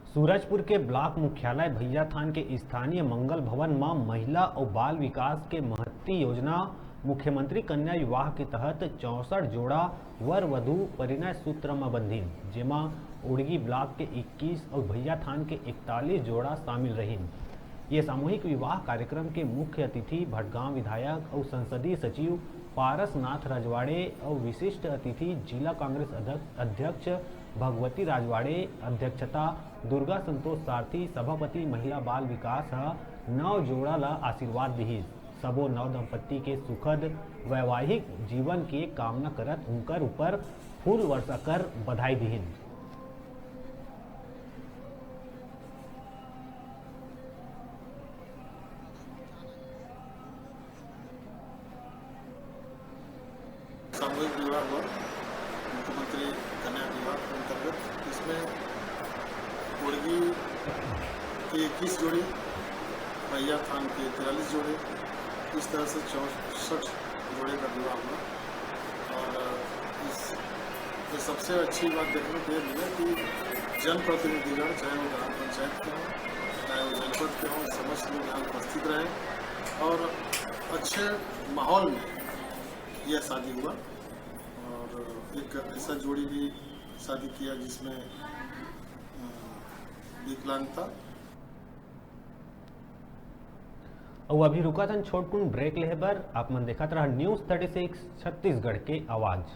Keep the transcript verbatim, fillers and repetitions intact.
सूरजपुर के ब्लॉक मुख्यालय भैयाथान के स्थानीय मंगल भवन म महिला अउ बाल विकास के महत्ती योजना मुख्यमंत्री कन्या विवाह के तहत चौसठ जोड़ा वर वधु परिणय सूत्र म बंधिन, जेमा ओड़गी ब्लॉक के इक्कीस अउ भैयाथान के इकतालीस जोड़ा शामिल रहिन। ये सामूहिक विवाह कार्यक्रम के मुख्य अतिथि भटगांव विधायक अउ संसदीय सचिव पारसनाथ राजवाड़े अउ विशिष्ट अतिथि जिला कांग्रेस अध्यक्ष, अध्यक्ष भगवती राजवाड़े, अध्यक्षता दुर्गा संतोष सारथी, सभापति महिला बाल विकास ह नव जोड़ा ल आशीर्वाद दिहिस। सबो नव दंपत्ति के सुखद वैवाहिक जीवन के कामना करत उनकर ऊपर फूल वर्षा कर बधाई दिहिन। सामूहिक विवाह हुआ मुख्यमंत्री कन्या विवाह के अंतर्गत। इसमें ओड़गी की इक्कीस जोड़ी, भैयाथान के तिरालीस जोड़े, इस तरह से चौसठ जोड़े का विवाह हुआ। और इस ये सबसे अच्छी बात देखने को ये मिला कि जनप्रतिनिधिगण, चाहे वो ग्राम पंचायत के हों, चाहे वो जनपद के हों, समस्त लोग यहाँ उपस्थित रहे और अच्छे माहौल में यह शादी हुआ। और एक ऐसा जोड़ी भी शादी किया जिसमें अ, विकलांगता। अउ अभी रुकत हन छोटकुन ब्रेक लेहे बर। आप मन देखत रहा न्यूज़ थर्टी सिक्स छत्तीसगढ़ के आवाज़।